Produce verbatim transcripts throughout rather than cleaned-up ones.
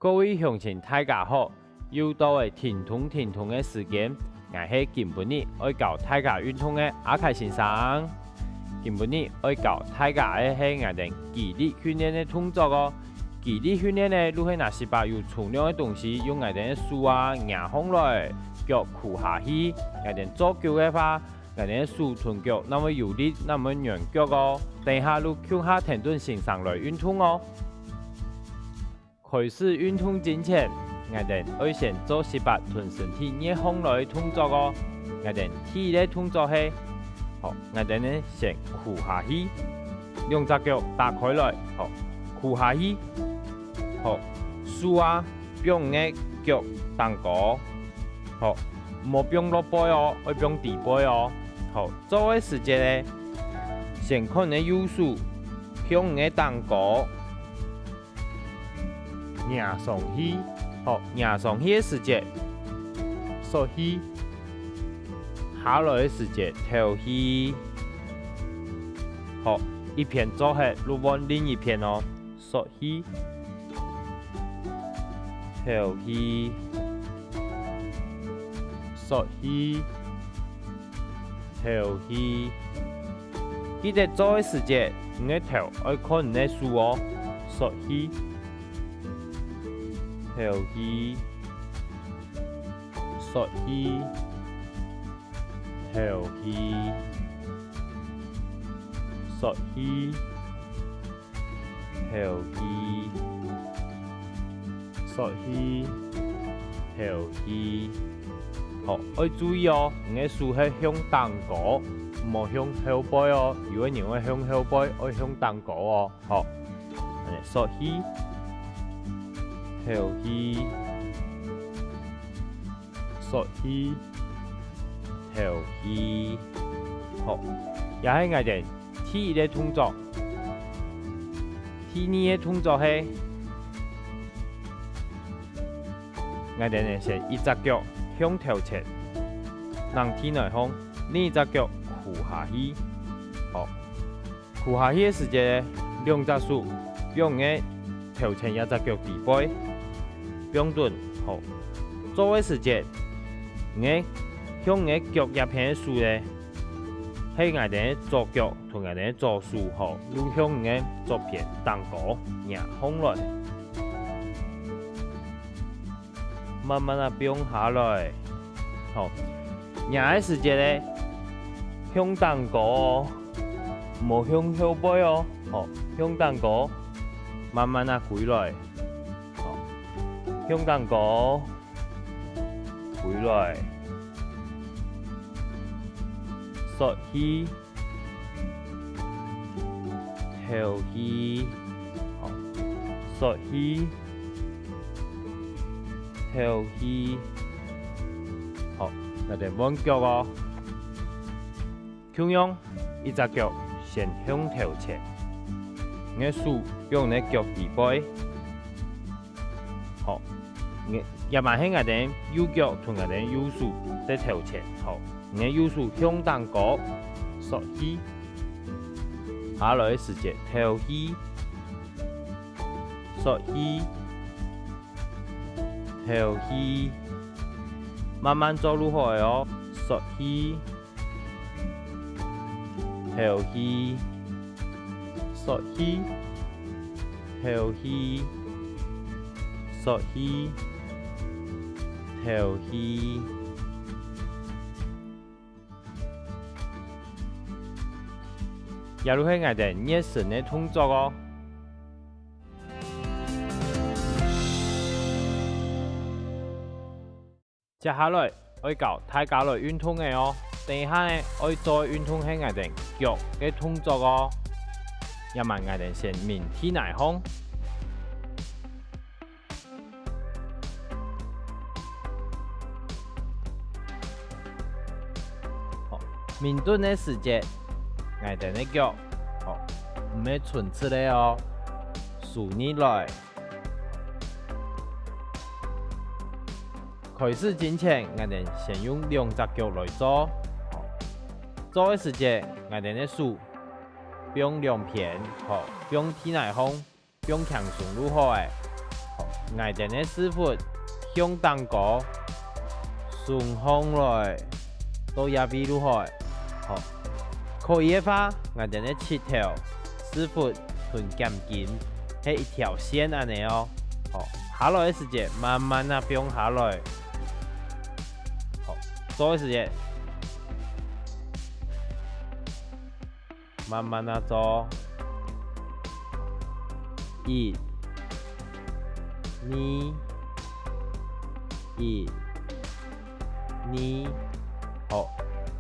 各位鄉親大家好，又到了停動停動个時間，𠊎係今晡日愛教大家運動个阿凱先生。今晡日愛教大家个係𠊎兜肌力訓練个動作哦。肌力訓練呢，就係拿息把有重量个東西，用𠊎兜个手啊擎䟘來，腳跍下去。𠊎兜做久个話， 𠊎兜个手同腳正會有力，正毋會軟腳哦。等一下就共下跈等先生來運動哦。開始運動進前，𠊎兜愛先做息把同身體熱䟘來个動作哦。𠊎兜第一个動作係，好，𠊎兜呢先跍下去，兩隻腳打開來，好，跍下去，好，手啊放若个腳頂高，好，毋好放落背哦，愛放底背哦。好， 做个時節呢，先看若个右手，向若个頂高擎上去，好，擎上去个時節，欶氣，下來个時節，敨氣。好，一片做忒，就換另一片哦。 欶氣，敨氣，欶氣，敨氣。記得做个時節，你个頭愛看你个手哦。欶氣，敨氣，欶氣，敨氣，欶氣。 敨氣，欶氣，敨氣。好，愛注意哦，你个手係向頂高，毋好向後背哦。有个人會向後背，愛向頂高哦。好，恁仔，欶氣，敨氣， 欶氣，敨氣。好，這係𠊎兜第一个動作。第二个動作係，𠊎兜呢先一隻腳向頭前，躪地泥項，另一隻腳跍下去。好， 跍下去个時節，兩隻手放若个頭前這隻腳底背，放等，好。做个時節，若个向若个腳這片个手呢，係𠊎兜个左腳同𠊎兜个左手，好，就向若个左片頂高擎䟘來。 慢慢仔放下來。好，擎个時節呢，向頂高哦，毋好向後背哦。好，向頂高，慢慢仔歸來。好，向頂高，歸來。欶氣， 敨氣，好，欶氣，敨氣。好，𠊎兜換腳哦。共樣，一隻腳先向頭前，若个手放若个腳底背。 好，若，這滿係𠊎兜右腳同𠊎兜右手在頭前，好，若个右手向頂高，欶氣，下來个時節敨氣，欶氣，敨氣，慢慢做就好了哦，欶氣， 敨氣，欶氣，敨氣，欶氣，敨氣。這就係𠊎兜熱身个動作哦。 接下來，愛教大家來運動个哦。等一下呢，愛做个運動係𠊎兜腳个動作哦。這滿𠊎兜先眠地泥項。好，眠等个時節，𠊎兜个腳，好，毋係伸直个哦，收入來。 開始進前，𠊎兜先用兩隻腳來做。做个時節，𠊎兜个手放兩片，好，放地泥項，放輕鬆就好了。好， 𠊎兜个屎朏向頂高，聳䟘來，到這位就好。好，可以个話，𠊎兜个膝頭、屎朏同肩頸係一條線恁仔哦。好，下來个時節，慢慢仔放下來。好，做个時節， 慢慢仔做。一、二、一、二。好，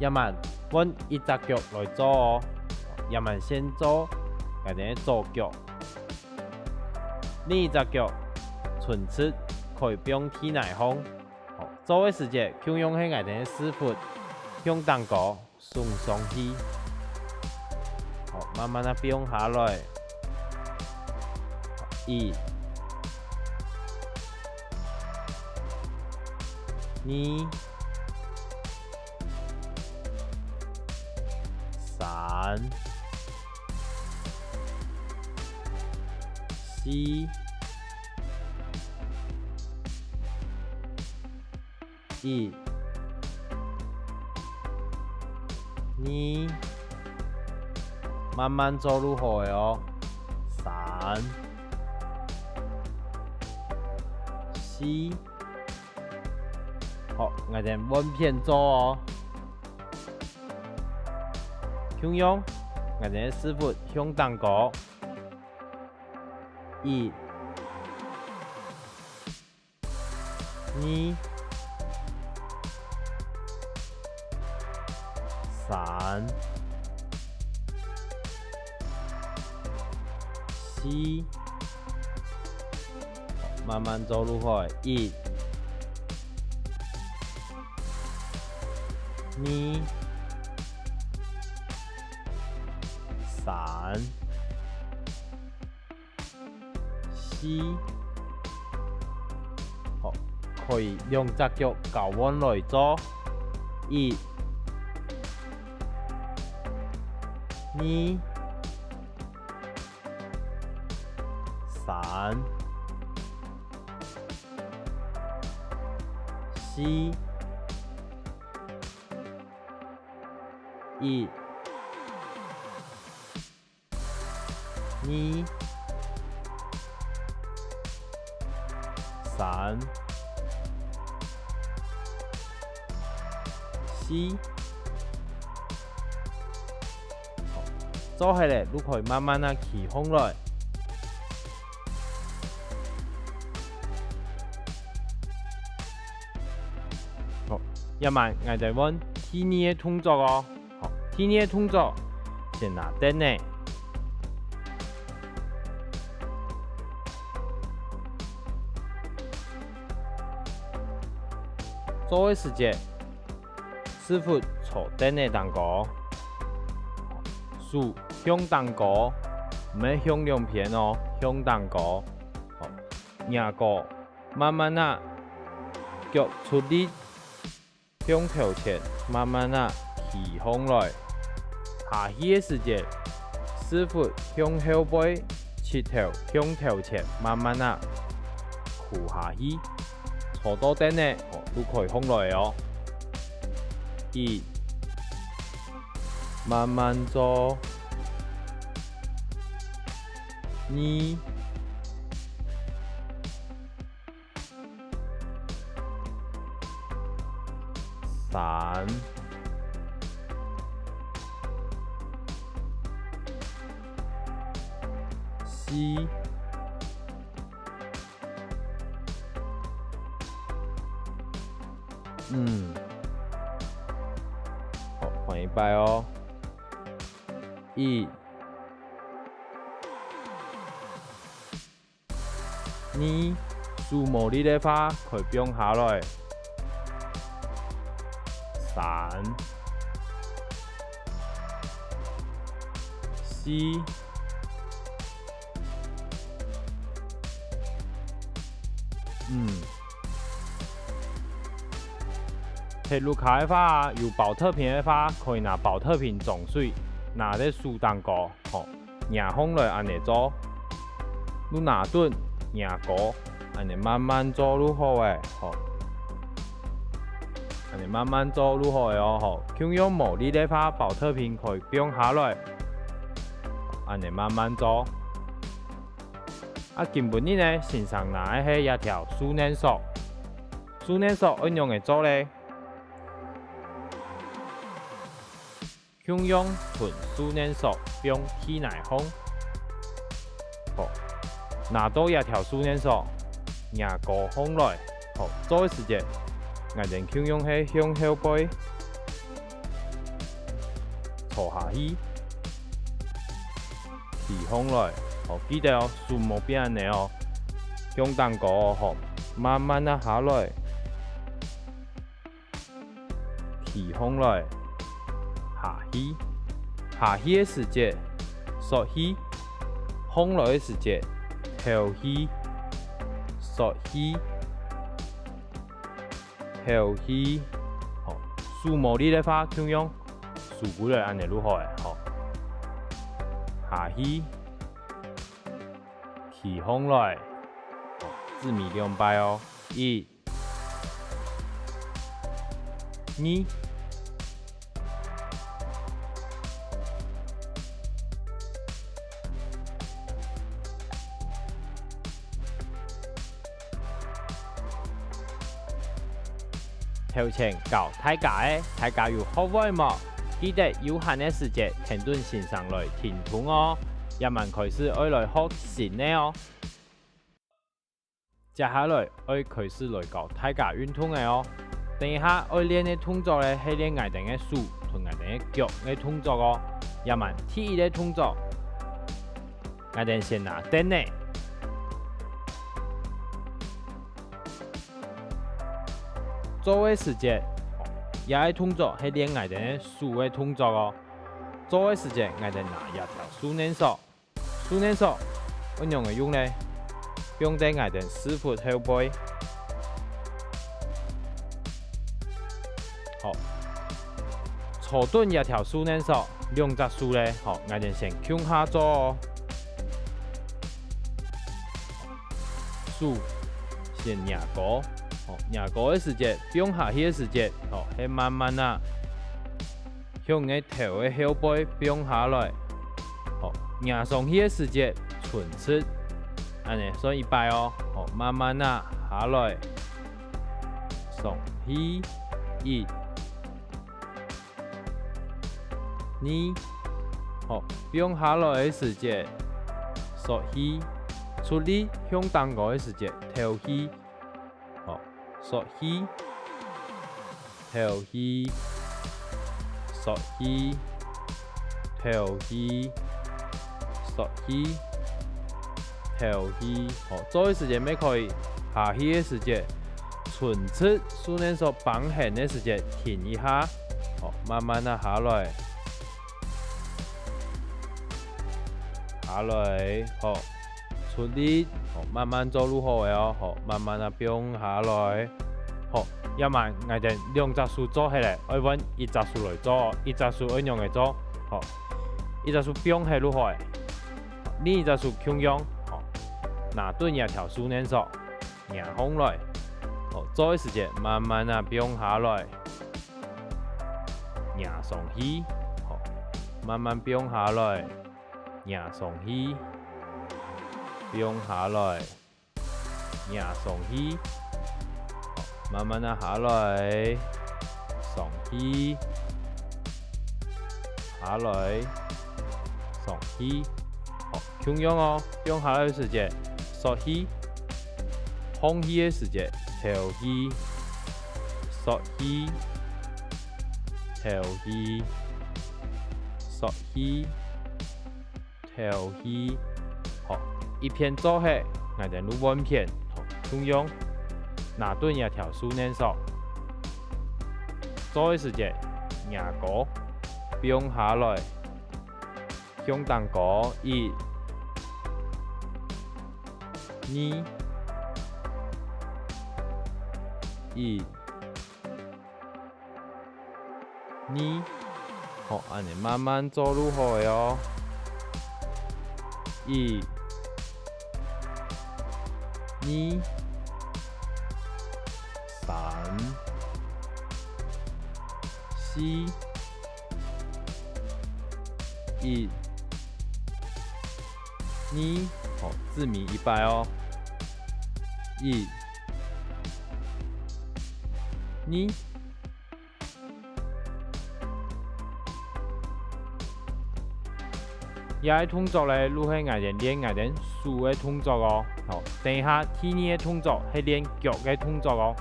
這滿換一隻腳來做哦。這滿先做𠊎兜个左腳，另一隻腳伸直，可以放地泥項。好，做个時節，共樣係𠊎兜个屎朏向頂高。 聳上去。好，慢慢仔放下來。一、二、三、四、 一、二，慢慢做就好了哦。三、四，好，𠊎兜換片做哦。共樣，𠊎兜个屎朏向頂高。一、 二、三、四，慢慢做就好。一、二、三、 四。好，可以兩隻腳交換來做。一、二、三、四、一、 二、三、四。好，做好了，就可以慢慢仔企䟘來。好，這滿𠊎兜換第二个動作哦。 好，第二个動作，先拿凳仔。做个時節，屎朏坐凳仔頂高，手向頂高，毋係向兩片哦，向頂高。好，擎高，慢慢仔，腳出力， 向頭前慢慢仔企䟘來。下去个時節，屎朏向後背，膝頭向頭前慢慢仔跍下去。坐到凳仔，哦，就可以䟘來哦。一、慢慢做。二、 三、四、五。好，換一擺哦。一、 二，手無力个話，可以放下來。三、四、五。忒轆跤个話，有寶特瓶个話，可以拿寶特瓶裝水，拿在手頂高，吼。 擎䟘來恁仔做，就拿等擎高，恁仔慢慢做就好了，吼。恁仔慢慢做就好了哦，吼。共樣無力个話，寶特瓶可以放下來。恁仔慢慢做。啊，今晡日呢，先生拿个係這條樹乳索。樹乳索愛仰仔做呢？ 共樣同樹乳索放地泥項。好，拿到這條樹乳索，擎高䟘來。好，做个時節，𠊎兜共樣係向後背坐下去，企䟘來。好，記得哦，手莫變恁仔哦，向頂高哦，好，慢慢仔下來。 企䟘來，下去。下去个時節，欶氣；䟘來个時節，敨氣。欶氣，敨氣。好，手無力个話，共樣收歸來，恁仔就好了，吼。下去，企䟘來。好，止尾兩擺哦。一、 二。頭前教大家个，大家有學會無？記得有閒个時節，跈等先生來停動哦。這滿開始愛來學新个哦。 接下來愛開始來教大家運動了哦。等一下愛練个動作呢，係練𠊎兜个手同𠊎兜个腳个動作哦。這滿第一个動作，𠊎兜先拿凳仔。做个時節，這个動作係練𠊎兜个手个動作哦。做个時節，𠊎兜拿這條樹乳索。 樹乳索愛仰仔用呢？放在𠊎兜屎朏後背。好，坐等這條樹乳索，兩隻手呢，好，𠊎兜先共下做哦。手先擎高，好，擎高个時節，放下去个時節，好，係慢慢仔。 向你个頭个後背放下來。好，擎上去个時節伸直，恁仔算一擺哦。好，慢慢仔下來，上去，一、二。好，放下來个時節，欶氣，出力向頂高个時節敨氣。 好，欶氣，敨氣，欶氣，敨氣，欶氣，敨氣。好，做个時節乜可以，下去个時節，伸直樹乳索繃絚个時節停一下。好，慢慢仔下來。 下來，好，出力，好，慢慢做就好了哦，好，慢慢仔放下來。好，這滿𠊎兜兩隻手做忒了，愛換一隻手來做哦，一隻手愛仰仔做？好，一隻手放忒就好了，另一隻手共樣，好，拿等這條樹乳索，擎䟘來，好，做个時節慢慢仔放下來。 擎上去，好，慢慢放下來，擎上去，放下來，擎上去，好，慢慢仔下來，上去，下來，上去，好， 共樣哦，放下來个時節，欶氣；䟘去个時節，敨氣；欶氣，敨氣，欶氣，敨氣。好，一片做忒，𠊎兜就換片，好，共樣，拿等這條樹乳索。做个時節，擎高，放下來， 向頂高，一、二、一、二。好，恁仔慢慢做就好了哦。一、二、三、四、一、二，好，最尾一擺哦。一、二。 這个動作呢，就係𠊎兜練𠊎兜手个動作哦。好，等一下第二个動作係練腳个動作哦。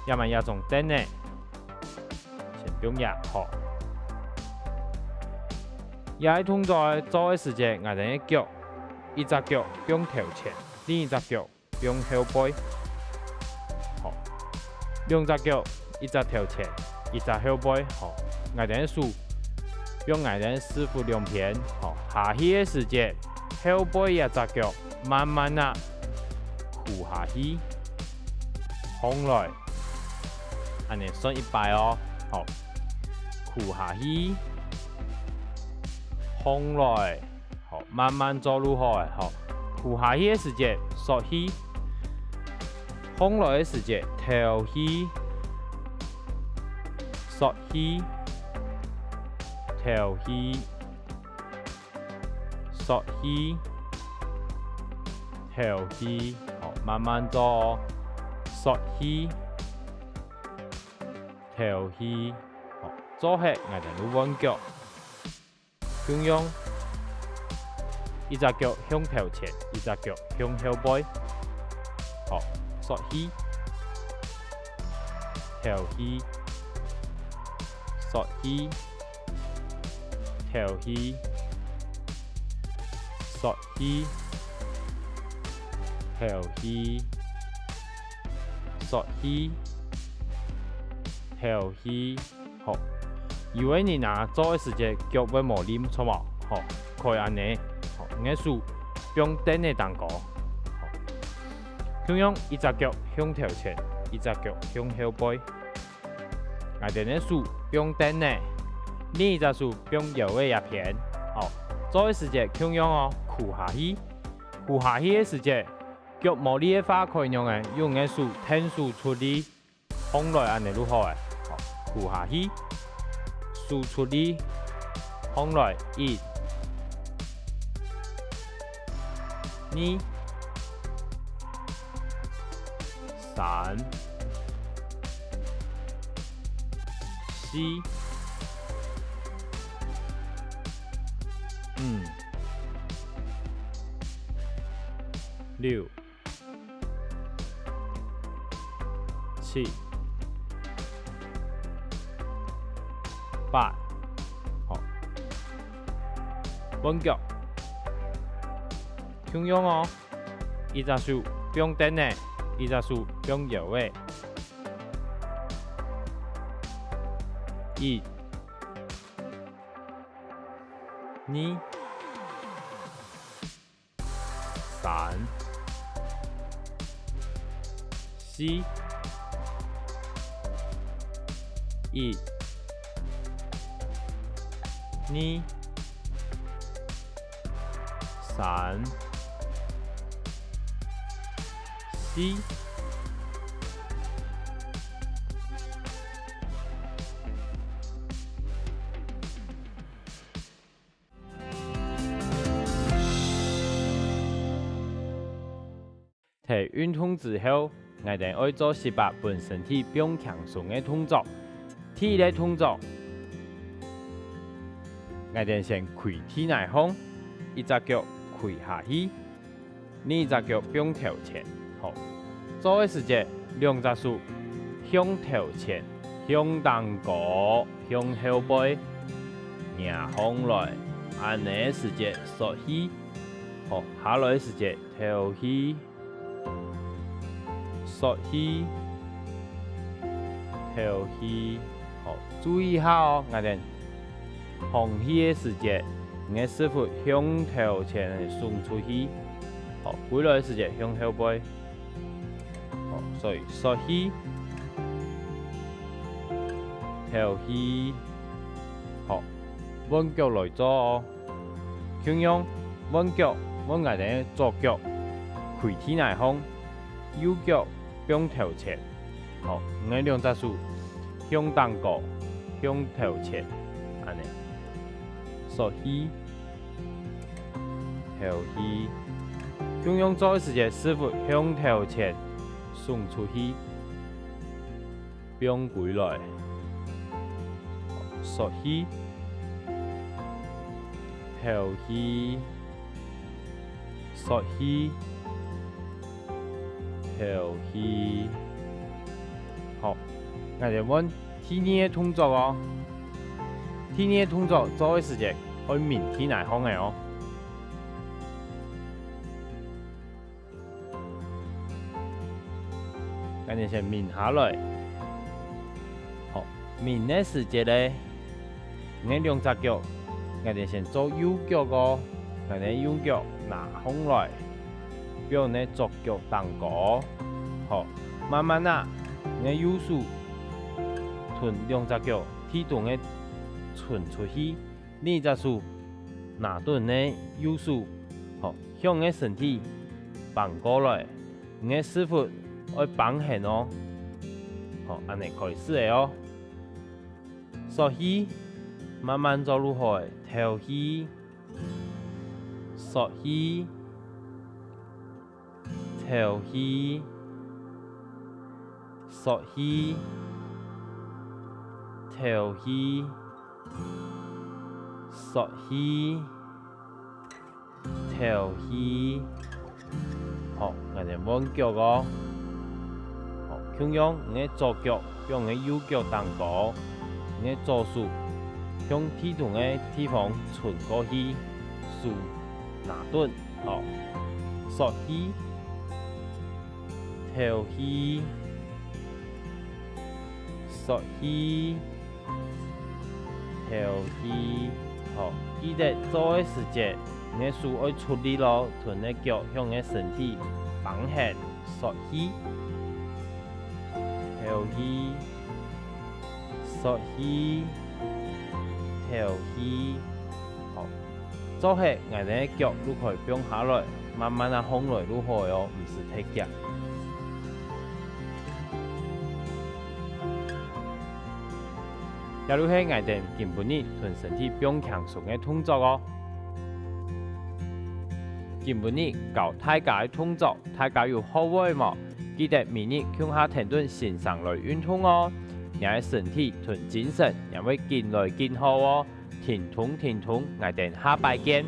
這滿這張凳仔，先放這，好。這个動作做个時節，𠊎兜个腳，一隻腳放頭前，另一隻腳 放後背。好，兩隻腳，一隻頭前，一隻後背。好，𠊎兜个手放𠊎兜个屎朏兩片。好，下去个時節，後背這隻腳慢慢仔跍下去，䟘來，恁仔算一擺哦。好，跍下去，䟘來。 好，慢慢做就好了，好。跍下去个時節，欶氣；䟘來个時節，敨氣。欶氣，敨氣，欶氣，敨氣。好，慢慢做哦。欶氣，敨氣。好，做忒，𠊎兜就換腳。 共樣，一隻腳向頭前，一隻腳向後背。好，欶氣，敨氣，欶氣，敨氣，欶氣，敨氣，欶氣，敨氣。 好，有个人啊，做个時節腳會無力，著無？好，可以恁仔，好，你个手放凳仔頂高。好，共樣一隻腳向頭前，一隻腳向後背。𠊎兜个手放凳仔，另一隻手放腰仔這片。好，做个時節共樣哦，跍下去。跍下去个時節，腳無力个話可以仰仔，用你个手𢯭手出力。 䟘來恁仔就好了。好，跍下去，手出力，䟘來，一、二、三、四、五、六、 七、八。好，換腳。共樣哦，一隻手放凳仔，一隻手放腰仔。一、二、 三、四、一、二、三、四。 忒運動之後，𠊎兜愛做息把分身體放輕鬆个動作。第一个動作，𠊎兜先跪地泥項，一隻腳跪下去，另一隻腳放頭前。好，做个時節，兩隻手向頭前，向頂高，向後背，擎䟘來，恁仔時節欶氣。好，下來時節敨氣。 欶氣、敨氣。好，注意下哦，𠊎兜䟘起个時節，你个屎朏向頭前㧐出去。好，歸來个時節向後背。好，所以欶氣、敨氣。好，換腳來做哦。 共樣，換腳，換𠊎兜个左腳，跪地泥項，右腳放頭前。好，你个兩隻手向頂高，向頭前，恁呢。欶氣，敨氣。共樣做个時節，屎朏向頭前送出去。 放歸來。欶氣，敨氣，欶氣，敨氣。好，𠊎兜換第二个動作哦。第二个動作做个時節，愛眠地泥項个哦。 𠊎兜先眠下來。好，眠个時節呢，你个兩隻腳，𠊎兜先做右腳哦，𠊎兜右腳拿䟘來，放你个左腳頂高。好，慢慢仔，你个右手同兩隻腳地中个伸出去，你隻手拿等你个右手，好，向你个身體挷過來。 你个屎朏愛挷絚哦。好，恁呢開始了哦。欶氣，慢慢做就好了，敨氣，欶氣，敨氣，欶氣，敨氣，欶氣。 敨氣。好，𠊎兜換腳哦。好，共樣，你个左腳放你个右腳頂高，你个左手向地中个地方伸過去，手拿等，好，欶氣，敨氣，欶氣。 敨氣。好，記得做个時節，你个手愛出力哦，同你个腳向你个身體挷絚，欶氣。敨氣，欶氣，敨氣。好，做好，𠊎兜个腳就可以放下來，慢慢仔䟘來就好了哦，毋使忒遽。 這就係𠊎兜今晡日同身體放輕鬆个動作哦。今晡日教大家个動作，大家有學會無？記得每日共下跈等先生來運動哦，若个身體同精神也會緊來緊好哦。停動停動，𠊎兜下擺見。